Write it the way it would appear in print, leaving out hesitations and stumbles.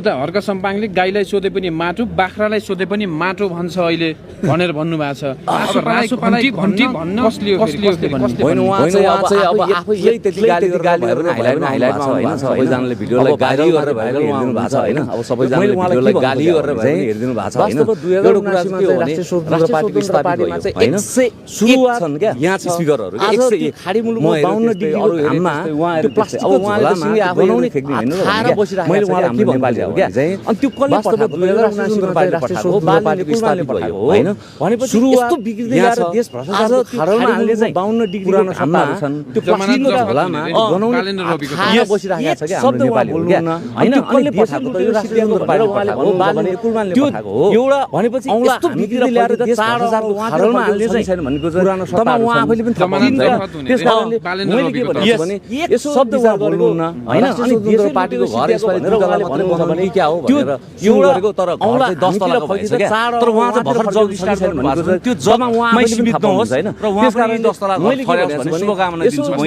उता हर्क सम्पाङले गाईलाई सोधे पनि माटो बाख्रालाई सोधे पनि माटो भन्छ अहिले भनेर भन्नु भएको छ। रासोपालाई घन्टी भन्न कसले होइन उहाँ चाहिँ अब आफैले त्यति गाली गरेर पनि हाइलाइटमा हैन सबैजनाले भिडियोलाई गाली गरेर भाइरल हेरिदिनु भएको छ हैन। अब सबैजनाले भिडियोलाई गाली गरेर चाहिँ हेरिदिनु भएको छ हैन। एउटा कुरा चाहिँ के हो भने राष्ट्रिय पार्टीको स्थापना चाहिँ 101 सुरुवात छन् क्या यहाँ स्पिकरहरु 101 खाडी मुलुकमा 52 डिग्रीको घाममा त्यो प्लास्टिकको झोलामा बनाउने फेक्ने हैन र मैले उहाँलाई के नेपाली हो क्या अनि त्यो कसले पठाएको 2079 पार्टी पठाएको पार्टीको स्थापित भयो हैन भनेपछि यस्तो बिग्रिदै गएर देश भ्रष्टाचारको खाडलमा हाल्ने चाहिँ 52 डिग्री पुरानो घाममा त्यो प्लास्टिकको झोलामा बनाउने खाएर बसिरहेको छ क्या हाम्रो नेपाली हो क्या हैन कसले पठाएको त यो राष्ट्रिय पार्टी पठाएको हो बालले कुलमानले पठाएको हो एउटा भनेपछि यस्तो बिग्रिदै ल्याएर देश भ्रष्टाचारको खाडलमा हाल्ने चाहिँ छैन भनेको पुरानो सत्ता उहाँ आफैले पनि थाहा पाउनुहुन्छ त्यसकारणले मैले के भन्छु भने यसो शब्द उहाँ बोल्नु न हैन अनि देश पार्टीको घर यसपालि दुईतला मात्रै बनाउनु भने क्या हो भनेर यो गरेको तर घर चाहिँ 10 तलाको भइसक्यो क्या तर उहाँ चाहिँ भर्खर जब स्टार्ट गर्नु भएको छ त्यो जबमा उहाँ आफैले पनि थाहा पाउनुहुन्छ हैन र उहाँ पनि 10 तलाको फर्याउस भन्ने शुभकामना दिन्छु म।